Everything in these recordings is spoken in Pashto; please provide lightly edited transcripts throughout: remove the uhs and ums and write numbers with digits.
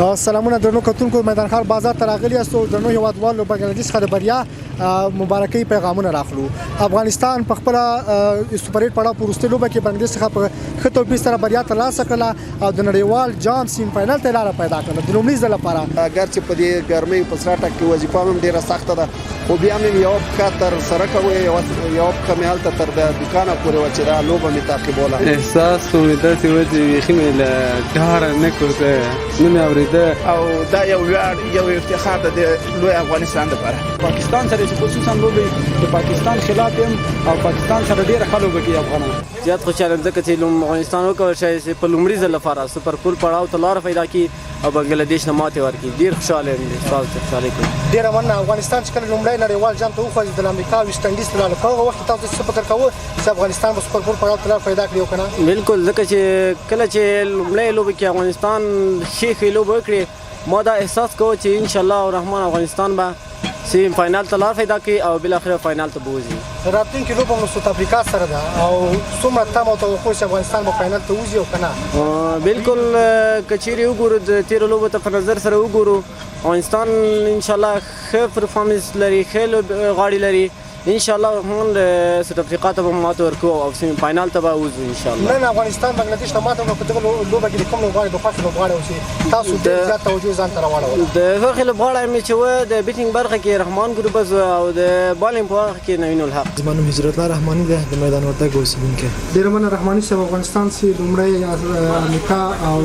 سلامونه درنو کتونکو، میدان ښار بازار ته راغلي یاست. درنو هیوادوالو، بنګلادیش څخه د بریا مبارکۍ پیغامونه راخلو. افغانستان په خپل سوپر 8 پړاو په وروستۍ لوبه کې بنګلادیش څخه په ښه توپیر سره بریا ترلاسه کړله او د نړیوال جام سیمي فاینل ته لاره پیدا کړله د لومړي ځل لپاره. اګر چې په دې ګرمۍ په سره ټک کې وظیفه هم ډیره سخته ده، خو بیا مې یوه پښه تر سرکه وه، یوه پښه مې هلته تر د دوکانه پورې وه چې دا لوبه مې تعقیبوله. احساس خو مې داسې و چې بیخي مې له ډاره نه کوته، نه مې اورېده. او دا یو ویاړ، یو افتخار ده د لوی افغانستان لپاره. پاکستان سره چې خصوصا لوبې، د پاکستان خلاف یم او پاکستان سره ډیره ښه لوبه کوي افغانان. زیات خوشحاله یم، ځکه چې افغانستان وکول شي چې په لومړي ځل لپاره سوپر فور پړاو ته لار پیدا کړي او بنګلادیش نه ماتې ورکړي. ډیر خوشحاله یم، احساس د خوشحالۍ کوم. ډیره مننه. افغانستان چې کله لومړی نړیوال جام ته وخوځېد، د امریکا ویسټ انډیز ته لاړ، په هغه وخت کې تاسو څه فکر کاوه چې افغانستان به سوپر فور پړاو ته لار پیدا کړي او که نه؟ بالکل، ځکه چې کله چې لومړی لوبه کې افغانستان ښې ښې لوبه وکړې، ما دا احساس کوو چې ان شاء الله الرحمن افغانستان به سیمی فاینل ته لار پیدا کړي او بالاخره فاینل ته به وځي. راتلونکې لوبه مو سوت افریقا سره ده او څومره تمه او توقع چې افغانستان به فاینل ته وځي او که نه؟ بالکل، که چیرې وګورو، د تیرو لوبو ته په نظر سره وګورو، افغانستان ان شاء الله ښه پرفارمنس لري، ښه لوبغاړي لري. ان شاء الله الرحمن سوت افریقا ته به ماته ورکوو او سیمی فاینل ته به وځو ان شاء الله. نن افغانستان بنګلادیش ته ماته ورکړه، په دغه لوبه کې د کوم لوبغاړي د خوښې لوبغاړی و چې تاسو ډېر زیات توجه ځان ته راواړوله؟ د خوښې لوبغاړی مې چې و، د بیټینګ برخه کې رحمان ګربز او د بالینګ په برخه کې نوین الحق. زما نوم هجرت الله رحماني ده، د میدان وردګ اوسېدونکی. ډېره مننه رحماني صاحب. افغانستان چې لومړی امریکا او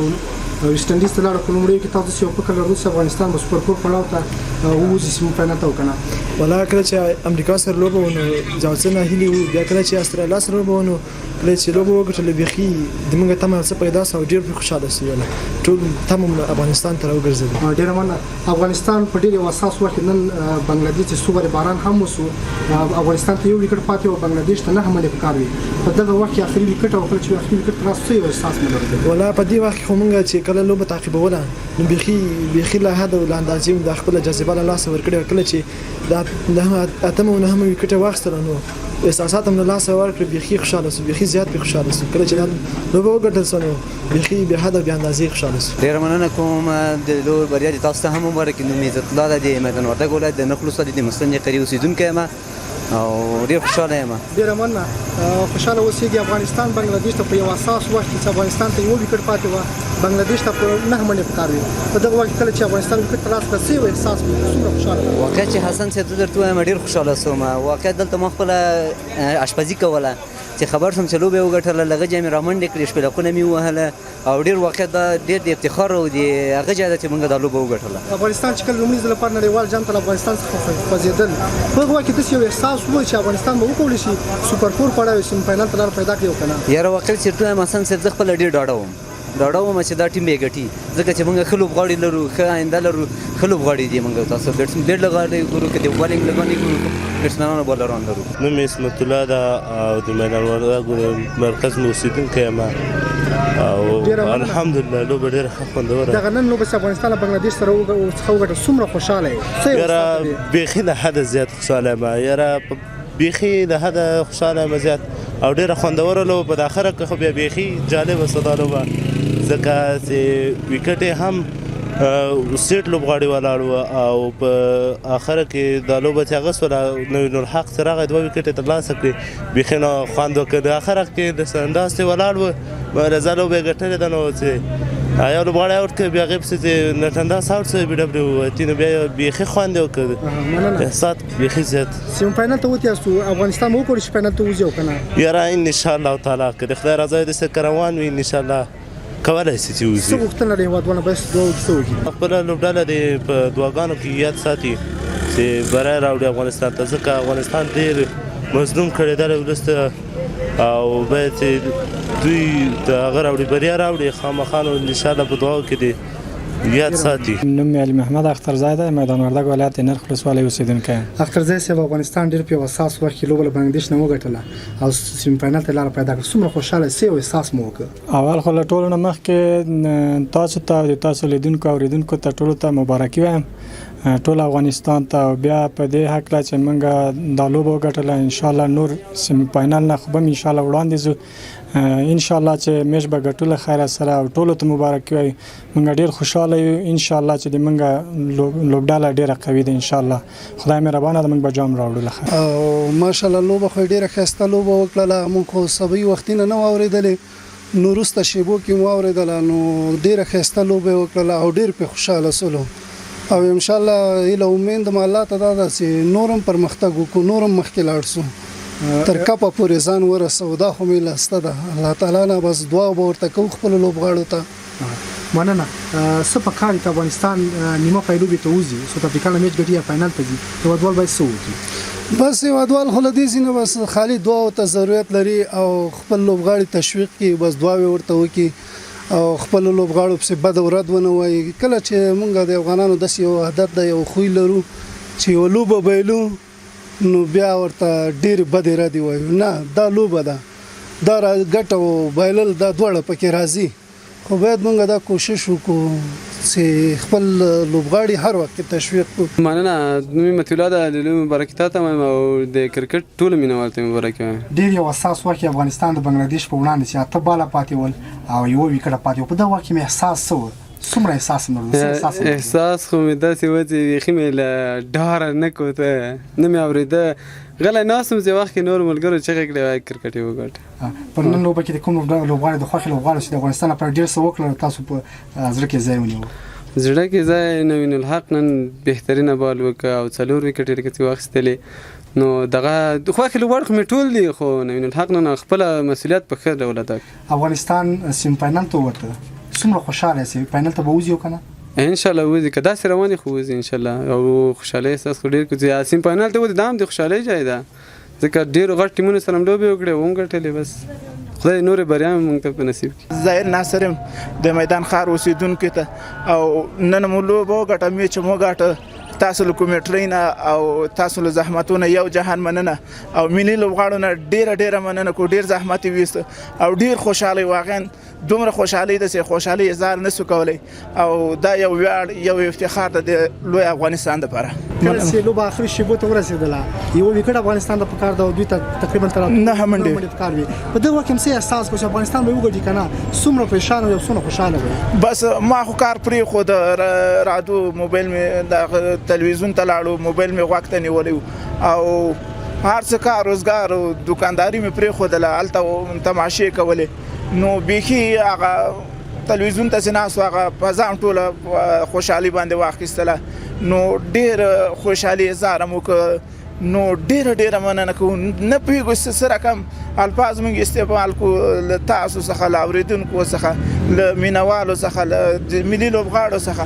ویسټ انډیز ته لاړ، په لومړیو کې تاسو یو فکر لرو چې افغانستان به سوپر فور پړاو ته ووځي، سیمي فاینل ته، او که نه؟ ولا کله چې امریکا سره لوبه ونه، ځاوڅه ناهیلي وو. بیا کله چې استرالیا سره لوبه ونه، کله چې لوبه وګټله، بیخي د موږ تمه څه پیدا سو او ډېر پرې خوشحاله سو. یاله ټول تمه مو افغانستان ته راوګرځېده. ډېره مننه. افغانستان په ډېر یو حساس وخت کې نن بنګلادیش چې څو وارې باران هم وسو، افغانستان ته یو ویکټ پاتې او بنګلادیش ته 9 منډې پکار وي، په دغه وخت کې اخري ویکټ او کله چې اخري ویکټ ترلاسه شو، یو احساس مو درلود؟ ولا په دې وخت کې خو مونږ چې کله لوبه تعقیبوله، نو بیخي بیخي له حد او له اندازې مو د خپله جاذبه له لاسه ورکړې وه. کله چې د اتمه او نهمه ویکټه واخیستله، نو احساسات هم له لاسه ورکړ. بیخي خوشحاله سو، بیخي زیات پرې خوشحاله سو. کله چې دا لوبه وګټل سوه، نو بیخي بې حده بې اندازې خوشحاله سو. ډېره مننه کوم. د لوبې بریا دې تاسو ته هم مبارک. نوم مې عزت الله ده، د میدان وردګ ولایت د نرخ ولسوالي د مستنجې قریې اوسېدونکی یم او ډېر خوشحاله یم. ډېره مننه، خوشحاله اوسېږي. افغانستان بنګلادیش ته په یو حساس وخت کې چې افغانستان ته یو ویکټ پاتې وه، بنګلادیش ته په 9 منډې پکار وي، په دغه وخت کې کله چې افغانستان ویکټ ترلاسه کړه، څه یو احساس مو، څومره خوشحاله؟ واقعا چې حسن صاحب زه درته ووایم، ډېر خوشحاله سوم. واقعا دلته ما خپله اشپزي کوله چې خبر شوم چې لوبه یې وګټله، له هغه ځایه مې رامنډې کړې، شپېلکونه مې ووهله او ډېر واقعا دا ډېر د افتخار او د هغه ځای ده چې موږ دا لوبه وګټله. افغانستان چې کله لومړي ځل لپاره نړیوال جام ته له افغانستان څخه خوځېدل، په هغه وخت کې داسې یو احساس و چې افغانستان به وکولی شي سوپر فور پړاو، سیمي فاینل ته لار پیدا کړي او که نه؟ یاره واقعا چې درته ووایم حسن صاحب، زه خپله ډېر ډاډه وم، ډاډه وم چې دا ټیم به یې ګټي، ځکه چې موږ ښه لوبغاړي لرو، ښه آینده لرو، ښه لوبغاړي دي. موږ تاسو بیټ لوبغاړي ګورو که د بالینګ لوبغاړي ګورو، بیټسمنان او بالران لرو. نوم مې عصمت الله ده او د میدان وردګو مرکز مو اوسېدونکی یم او الحمدلله لوبه ډېره ښه خوندوره. دغه نن لوبه چې افغانستان له بنګلادیش سره څخه وګټه، څومره خوشحاله یې؟ څه یې؟ یاره بیخي له حده زیات خوشحاله یم. یاره بیخي له حده خوشحاله یم زیات او ډېره خوندوره لوبه. په اخره کې خو بیا بیخي جالبه سوه دا لوبه، ځکه چې ویکټ یې هم سیټ لوبغاړي ولاړ و او په اخره کې دا لوبه چې هغه سوله، نوین الحق چې راغی، دوه ویکټې ترلاسه کړې، بیخي نو خوند وکړ. د اخره کې د سنداس ولاړ و، رضا لوبه یې ګټلې ده، نو چې یو لوبغاړی اوټ کړ، بیا هغې پسې چې نټنداس اوټ سو، بي ډبلیو وتی، نو بیا بیخي خوند یې وکړ، احساس بیخي زیات. سیمي فاینل ته وتي یاستو، افغانستان به وکولی شي فاینل ته وځي او که نه؟ یاره ان شاء الله تعالی که د خدای رضا دې سره روان وي، ان شاء الله کولای شي چې وځي. څه غوښتنه لري هیوادوالو، باید دعا وکړي، څه وکړي؟ خپله لوبډله دې په دعاګانو کې یاد ساتي چې بری راوړي افغانستان ته، ځکه افغانستان ډېر مظلوم کړېدلی ولس ته او باید چې دوی د هغه راوړي، بریا راوړي خامخا. نو انشاءالله په دعاو کې دې یاد ساتي. نوم مې علي محمد اخترزی دی، میدان وردګ ولایت د نرخ ولسوالۍ اوسېدونکی یم. اخترزی صاحب، افغانستان ډېر په یو حساس وخت کې لوبه له بنګلادیش نه وګټله او سیمي فاینل ته لاره پیدا کړه، څومره خوشحاله، څه یو احساس مو وکړ؟ اول خو له ټولو نه مخکې تاسو ته او د تاسو لیدونکو اوریدونکو ته ټولو ته مبارکي وایم، ټول افغانستان ته. او بیا په دې هکله چې موږ دا لوبه وګټله، ان شاء الله نور سیمي فاینل نه خو به ان شاء الله وړاندې ځو. ان شاء الله چې میچ به ګټو له خیره سره او ټولو ته مبارکي وایو. مونږ ډیر خوشاله یو، ان شاء الله چې د مونږ لوبډله ډیره قوي ده. ان شاء الله خدای مهربانه ده، مونږ به جام راوړو له خیره. او ماشاءالله لوبه خو ډیره ښایسته لوبه وکړله. مونږ خو سبعي وختي نه نه واورېدلې، نو وروسته شیبو کې مو واورېدله، نو ډیره ښایسته لوبه یې وکړله او ډیر پرې خوشحاله سولو. او ان شاء الله هیله امید مې الله ته دا ده چې نور هم پرمختګ وکړو، نور هم مخکې لاړ سو، تر کپه پورې ځان ورسو. دا خو مې هیله سته ده الله تعالی نه، بس دعا به ورته کوو خپلو لوبغاړو ته. مننه. څه په کار دي چې افغانستان نیمه پایلوبې ته وځي، سوت افریقا له میچ ګټي یا فاینل ته ځي، هیوادوال باید څه وکړي؟ بس هیوادوال خو له دې ځینې بس خالي دعاو ته ضرورت لري او خپل لوبغاړي تشویق کړي، بس دعاوې ورته وکړي او خپل لوبغاړو پسې بد او رد ونه وایي. کله چې مونږ د افغانانو داسې یو عادت ده، یو خوی لرو چې یوه لوبه بایلو نو بیا ورته ډېرې بدې ردې وایو. نه، دا لوبه ده، دا ګټه او بایلل دا دواړه پکې راځي، خو باید مونږ دا کوشش وکړو چې خپل لوبغاړي هر وخت کې تشویق کړو. مننه، نوم مې مطیع الله ده، د لوبې مبارکي تاته وایم او د کرکټ ټولو مینهوالو ته مبارکي وایم. ډېر یو حساس وخت کې افغانستان د بنګلادیش په وړاندې چې 8 باله پاتې ول او یوه ویکټه پاتې وه، په دغه وخت کې مې احساس څه و؟ څومره احساس مې درلود؟ څه احساس مې درلود؟ احساس خو مې داسې و چې بیخي مې له ډاره نه کوته، نه مې اورېده، غلی ناست وم چې وخت کې نورو ملګرو چغې کړې وای کرکټ یې وګټه. په نن لوبه کې د کوم لوبغاړي د خوښې لوبغاړي چې د افغانستان لپاره ډېر څه وکړل تاسو په زړه کې ځای ونیو؟ زړه کې ځای نوین الحق نن بهترینه بال وکړ او 4 ویکټې لکه چې واخیستلې. نو دغه د خوښې لوبغاړي خو مې ټول دي، خو نوین الحق نن خپله مسؤلیت په ښه ډول ادا کړ. افغانستان سیمي فاینل ته ووته، څومره خوشحاله یاست؟ فاینل ته به وځي او که نه؟ ان شاء الله وځي، که داسې روان دي خو وځي ان شاء الله. او خوشحالۍ احساس خو ډېر کړو چې سیمي فاینل ته وځي، دا هم د خوشحالۍ ځای ده، ځکه ډېرو غټ ټیمونو سره هم لوبې وکړې او هم ګټلې. بس خدای نورې بریا موږ ته په نصیب کړي. ظاهر ناصر یم د میدان ښار اوسېدونکي ته، او نن مو لوبه وګټه، میچ مو وګاټه. تاسو له کمیټرۍ نه او تاسو له زحمتونو یو جهان مننه، او ملي لوبغاړو نه ډېره ډېره مننه کو، ډېر زحمت یې ویست او ډېر خوشحاله یو. واقعا دومره خوشحالي ده چې خوشحالي اظهار نه سو کولی، او دا یو ویاړ یو افتخار ده د لوی افغانستان لپاره. کله چې لوبه اخري شیبو ته ورسېدله، یوه ویکټ افغانستان ته پکار ده او دوی ته تقریبا تر 9 منډې پکار وي، په دغه وخت کې څه احساس وکړ چې افغانستان به وګټي که نه؟ څومره پریشان او څومره خوشحاله وئ؟ بس ما خو کار پرېښود، رادو موبایل مې د تلویزیون ته لاړو، موبایل مې غوږ ته نیولی او هر څه کار روزګار او دوکانداري مې پرېښودله، هلته تماشې کولې. نو بیخي هغه تلویزیون ته چې ناست هغه فضا هم ټوله خوشحالي باندې واخیستله، نو ډېر خوشحالي اظهار هم وکړ. نو ډېره ډېره مننه کوو، نه پوهېږو چې څه رقم الفاظ موږ استعمال کړو له تاسو څخه، له اورېدونکو څخه، له مینهوالو څخه، له ملي لوبغاړو څخه.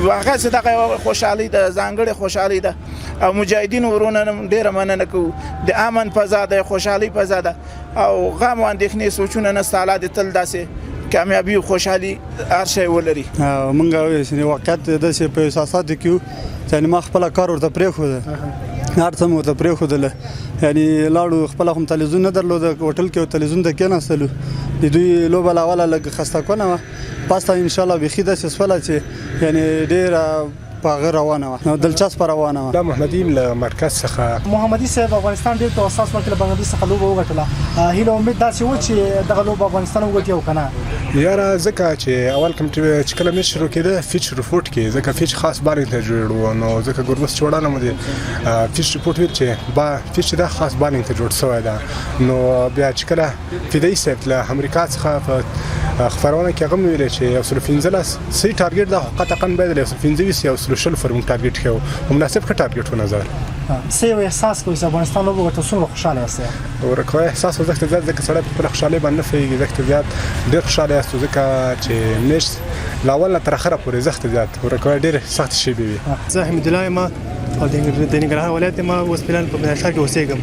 هغه چې دغه یوه خوشحالي ده، ځانګړې خوشحالي ده. او مجاهدینو ورونه هم ډېره مننه کوو، د امن فضا ده، خوشحالي فضا ده، او غم او اندېښنې سوچونه نشته. الله دې تل داسې کامیابي او خوشحالي هر شی ولري. مونږ واقعیت داسې په احساساتو کې یو چې ما خپله کار ورته پرېښوده، هر څه مې ورته پرېښودله، یعنی لاړو خپله خو تلویزیون نه درلوده، هوټل کې تلویزیون ته کېناستلو. د دوی لوبه له اوله لږ خسته کونه وه، پسته انشاءالله بیخي داسې سوله چې یعنی ډېره په هغه روانه وه، نو دلچسپه روانه وه. دا محمدي له مرکز څخه. محمدي صاحب، افغانستان ډېر په حساس وخت کې له بنګلادیش څخه لوبه وګټله، هیله امید داسې و چې دغه لوبه افغانستان وګټي او که نه؟ یاره ځکه چې اول کوم چې کله میچ شروع کېده فیچ رپورټ کې، ځکه فیچ خاص بالینګ ته جوړ و، نو ځکه ګربز چې وړاندې مو دی فیچ رپورټ ویل چې با فیچ دا خاص بالینګ ته جوړ شوی ده. نو بیا چې کله فدایي صاحب له امریکا څخه په خپرونه کې هغه ویل چې 115 صحیح ټارګټ ده، خو قطعاً باید 125 یا 120 پر موږ ټارګټ کېو، مناسب ښه ټارګټ و نظر. څه یو احساس کوئ چې افغانستان لوبه وګټله، څومره خوشحاله یاست؟ ورکوي احساس خو زښته زیات، ځکه سړی په خپله خوشحالۍ باندې نه پوهېږي. زښته زیات ډېر خوشحاله یاستو، ځکه چې میچ له اول نه تر اخره پورې زښته زیات ورکوي، ډېرې سختې شېبې وي. زه حمیدالله یم او د ننګرهار ولایت یم، اوس فعلا په میدان ښار کې اوسېږم.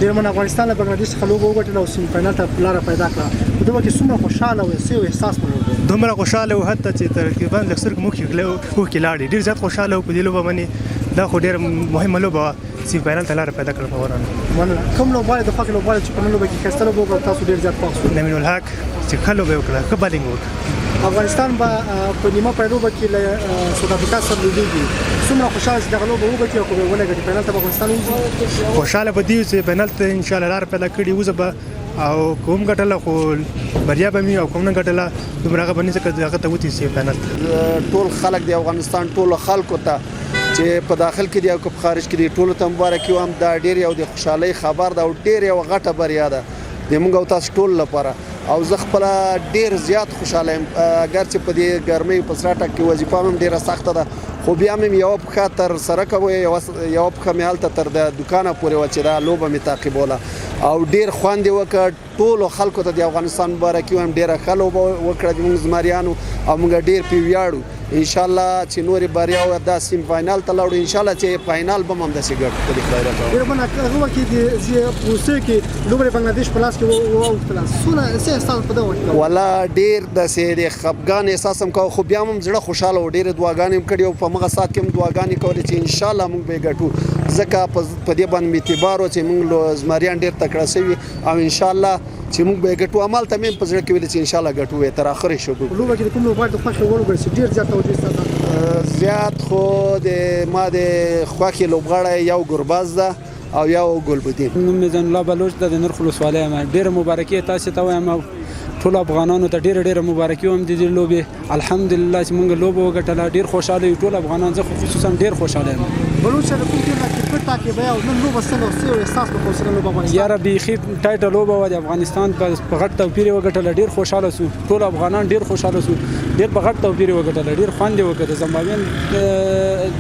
ډېر مننه. افغانستان له بنګلادیش څخه لوبه وګټله او سیمي فاینل ته لاره پیدا کړه، په دغه کې څومره خوشحاله وئ، څه یو احساس مو درلود؟ دومره خوشحاله وو حتی چې تقریبا لږ سترګو مو اوښکې لاړې، ډېر زیات خوشحاله وو په دې لوبه باندې. دا خو ډېره مهمه لوبه وه، سیمي فاینل ته لاره پیدا کړه افغانانو. مننه. کوم لوبغاړی د خوښې لوبغاړی چې په نن لوبه کې ښایسته لوبه وکړه تاسو ډېر زیات خوښ شوئ؟ نوین الحق چې ښه لوبه یې وکړه، ښه بالینګ وکړ. افغانستان به په نیمه پایلوبه کې له ساوت افریقا سره لوبېږي، څومره خوشحاله چې دغه لوبه وګټي او که به یې ونه ګټي فاینل ته به افغانستان وځي؟ خوشحاله به دي چې فاینل ته انشاءالله لاره پیدا کړي، وځه به او کوم ګټله خو بریا به می او کوم نه ګټله دومره هغه به نه ځکه هغه ته وتی سیمي فاینل ته. ټول خلک د افغانستان ټولو خلکو ته چې په داخل کې دي او که په خارج کې دي ټولو ته مبارکي وایم. دا ډیر یو د خوشحالۍ خبر ده او ډیر یو غټه بریا ده د موږ او تاسو ټولو لپاره او زه خپله ډیر زیات خوشحاله یم. اګر چې په دې ګرمۍ په سره ټک کې وظیفه هم ډیره سخته ده، خو بیا مې یوه پښه تر سرکه وه، یوه پښه مې هلته تر د دوکانه پورې وه چې دا لوبه مې تعقیبوله او ډیر خوند یې وکړ. ټولو خلکو ته د افغانستان مبارکي وایم، ډیره ښه لوبه وکړه د موږ زمریانو او موږ ډیر پې ویاړو. ان شاء الله چې نورې بریاوې دا سیم فاینل ته لاړو، ان شاء الله چې فاینل به هم داسې ګټو که د خدای رضا. ډېره مننه. هغه وخت کې د وروستیو کې لوبه د بنګلادیش په لاس کې واوښتله، څونه څه احساس په دغه وخت کې؟ ولا ډېر داسې د خپګان احساس هم کاوه، خو بیا هم زړه خوشاله و، ډېرې دعاګانې هم کړې او په همغه ساعت کې هم دعاګانې کولې چې ان شاء الله موږ به یې ګټو، ځکه په دې باندې مې اعتبار و چې موږ زمریان ډېر تکړه شوي او ان شاء الله چې موږ به یې ګټو. همالته مې هم په زړه کې ویل چې ان شاء الله ګټو یې تر اخرې شګو. په لوبه کې د کوم لوبغاړي د خوښې وړ وګرځي ډېر زیات توجه ستا ځان ته؟ زیات خو د ما د خوښې لوبغاړی یو ګربز ده او یو ګلبدین. نوم مې زین الله بلوچ ده، د نرخ ولسوالۍ یم. ډېره مبارکي تاسې ته وایم او ټولو افغانانو ته ډېره ډېره مبارکي وایم د دې لوبې. الحمدلله چې مونږ لوبه وګټله، ډېر خوشاله یو ټول افغانان، زه خو خصوصا ډېر خوشاله یم. بلوچ صاحب کوم ټیم کرکټ تعقیبوي او نن لوبه څنګه څه یو احساس مو کوم نن لوبه افغانستان؟ یاره بیخي ټایټه لوبه وه، د افغانستان په غټ توپیر یې وګټله، ډېر خوشاله سو، ټول افغانان ډېر خوشاله سو، ډېر په غټ توپیر یې وګټله، ډېر خوند یې وکړ. د زمبابوین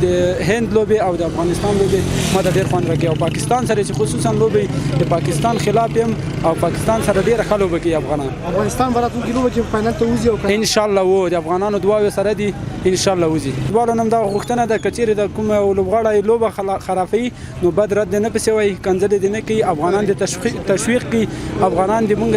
د هند لوبې او د افغانستان لوبې ما ته ډېر خوند راکوي او پاکستان سره چې خصوصا لوبې د پاکستان خلاف یم او پاکستان سره ډېره ښه لوبه کوي افغانان. افغانستان به راتلونکي لوبه کې فاینل ته وځي او که ان شاء الله وو د افغانانو دعاوې سره دي ان شاء الله وځي. دواړو نم دا غوښتنه ده که چیرې د کوم یو لوبغاړی لوبه خرابوي نو بد رد دې نه پسې وایي، کنځلې دې نه کوي، افغانان دې تشویق کړي، افغانان دې مونږ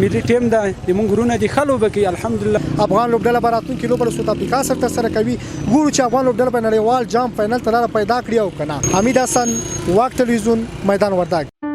ملي ټیم ده، د مونږ وروڼه دي، ښه لوبه کوي الحمدلله. افغان لوبډله به راتلونکې لوبه له سوت افریقا سره ترسره کوي. ګورو چې افغان لوبډله به نړیوال جام فاینل ته لاره پیدا کړي او که نه. حمید حسن، واک تلویزیون، میدان وردګ.